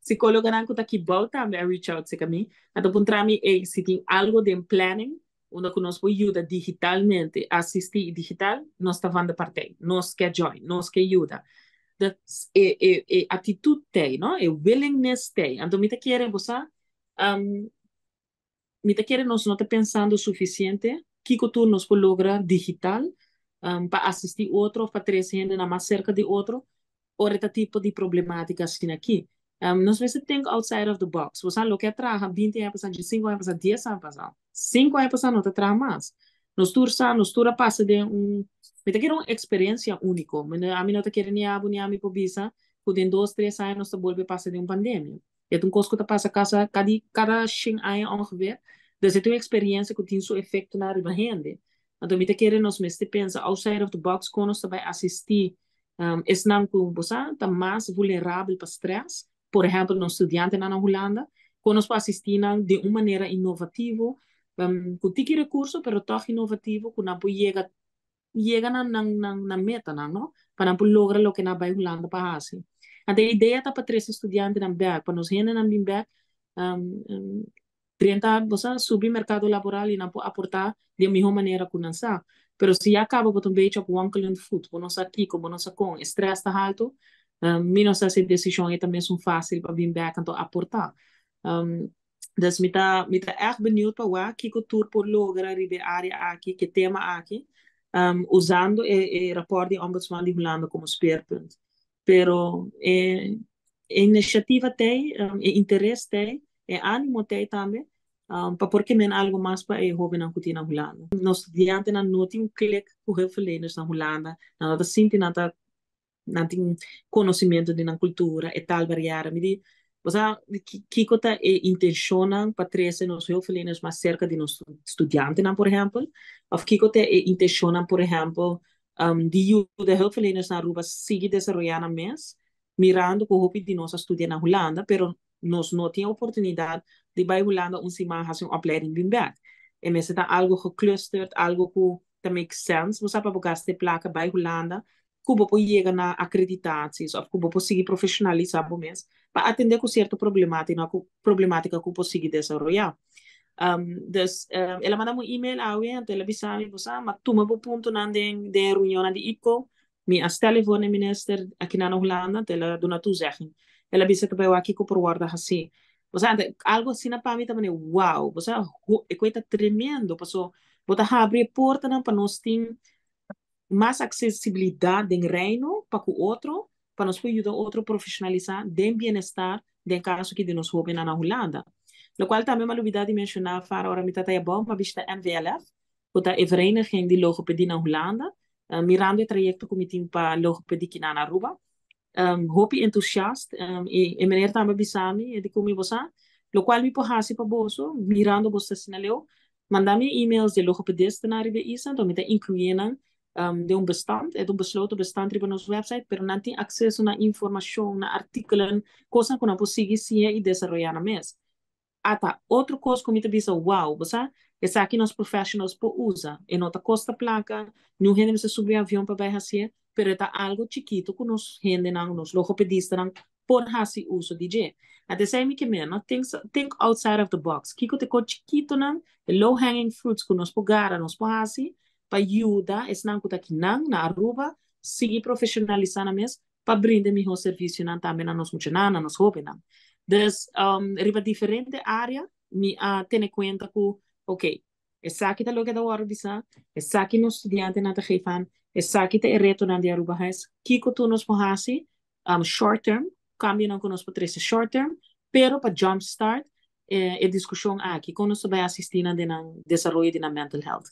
Psicólogonan ku ta aki bou tambe a reach out serka mi. Anto puntra mi, "Hey, si tin algo den planning, unda ku nos por yuda digitalmente, asistí digital, nos ta van de partij. Nos ke join, nos ke yuda." Dat e aktitut t'ei, no? E willingness t'ei. Anto mi ta kere, bo sa, mi ta kere nos no ta pensando sufisiente kiko tur nos por logra digital pa asistí otro, pa trese hende mas serka di otro, ora e tipo di problemátika asina aki. Nos mester think outside of the box. Bo loke a traha 20 aña pasá, 5 aña pasá, 10 aña pasá, 5 aña pasá no ta traha mas. Nos tur sa, nos tur a pasa den un, mi ta kere un eksperensia úniko. Ami no ta kere ni abo ni ami por bisa, ku den 2, 3 aña nos ta bolbe pasa den un pandemia. E un kos ku ta pasa kada 100 aña ongeveer. Dus e ta un eksperensia ku tin su efekto na riba hende. Anto, mi ta kere nos mester pensa outside of the box kon nos ta bai asistí esnan ku, bo sa, ta mas vulnerabel pa stress. Por ehèmpel, nos studiantenan na Hulanda, kon nos por asistí nan di un manera inovativo, ku tiki rekurso, pero toch inovativo, ku nan por yega na meta nan, no? Pa nan por logra loke nan a bai Hulanda pa hasi. Anto, e idea ta pa trese studiantenan bèk, pa nos hendenan bin bèk, 30, bo subi merkado laboral i nan por aportá di mihó manera ku nan sa. Pero si ya kaba bo ta un beetje op wankelende voet, bo no sa kiko, bo no sa kon, stress ta haltu, mi no sa si e desishon ei ta mesun fásil pa bin bèk anto aportá. Dus mi ta echt benieuwd pa wak kiko tur por logra riba e área aki, ku tema aki, usando e rapport di Ombudsman di Hulanda komo speerpunt. Pero inisiativa t'ei, e interes t'ei, e ánimo t'ei tambe, pa porque men algo mas pa e hóbennan ku tin na Hulanda. Nos studiantenan no tin un klik ku hulpverleners na Hulanda, nan no ta sinti nan tin konosementu di nan kultura, e taalbarrière. Mi di, osea, kiko ta e intenshonnan pa trese nos hulpverleners mas serka di nos studiantenan, por ehèmpel, òf kiko ta e intenshonnan, por ehèmpel, di yuda hulpverleners na Aruba sigui desaroyá nan mes, mirando ku hopi di nos a studia na Hulanda, pero nos no tin oportunidat di bai Hulanda un siman hasi un opleiding bin bèk. E mester ta algo geclusterd, algo ku ta make sense, bo sa, pa bo gasta plaka bai Hulanda, ku bo por yega na akreditaties òf ku bo por sigui profeshonalisá bo mes pa atendé ku sierto problemátika ku por sigui desaroyá. Dus el a manda un e-mail awe, anto el a bisa mi, "Bo sa, m'a tuma bo puntonan den reunion di IPCO, mi a stel voor de minister aki na Hulanda," anto el a duna toezegging. El a bisa ku bai wak kiko por wòrdu hasí. Osea, algo asina pa mi tambe, wow, osea, e kos ta tremendo, paso bo ta habri portanan pa nos tin mas aksesibilidat den Reino pa ku otro, pa nos por yuda otro profeshonalisá den bienestar, den kaso aki di nos hóbennan na Hulanda. Lokual tambe m'a lubidá di menshoná, Fara, ora mi tabata abou, m'a bishitá NVLF, ku ta e vereniging di logopedie na Hulanda, mirando e trayekto ku mi tin pa logopedie aki na Aruba. Hopi entusiasta, i meneer tambe a bisa mi, e di ku mi, "Bo sa, lokual mi por hasi pa boso, mirando boso asina leu, manda mi e-mails di logopedistanan riba isla, anto mi ta inkluí nan den un bestand, e un besloten bestand riba nos website, pero nan tin akseso na informashon, na artíkulo, kosnan ku nan por sigui siña i desaroyá nan mes." Ata, otro kos ku mi ta bisa, wow, bo sa, esaki nos professionals por usa, e no ta kosta plaka, ningun hende mester subi avion pa bai hasié, pero ta algo chikitu ku nos hendenan, nos logopedistanan por hasi uso di dje. Anto esei mi ke men, no? Think outside of the box. Kiko ta e kos chikitunan, e low hanging fruits ku nos por gara, nos por hasi, pa yuda esnan ku ta akinan na Aruba, sigui profeshonalisá nan mes, pa brinda mihó servisionan tambe na nos muchanan, na nos hóbennan. Dus, riba diferente área, mi a tene kuenta ku, ok, esaki ta loke ta wòrdu bisá, esaki nos studiantenan ta geef aan, esaki ta e retonan di Aruba Huis, kiko tur nos por hasi, short term, kambionan ku nos por trese short term, pero pa jumpstart e diskushon aki, kon nos ta bai asistí nan den nan desaroyo di nan mental health.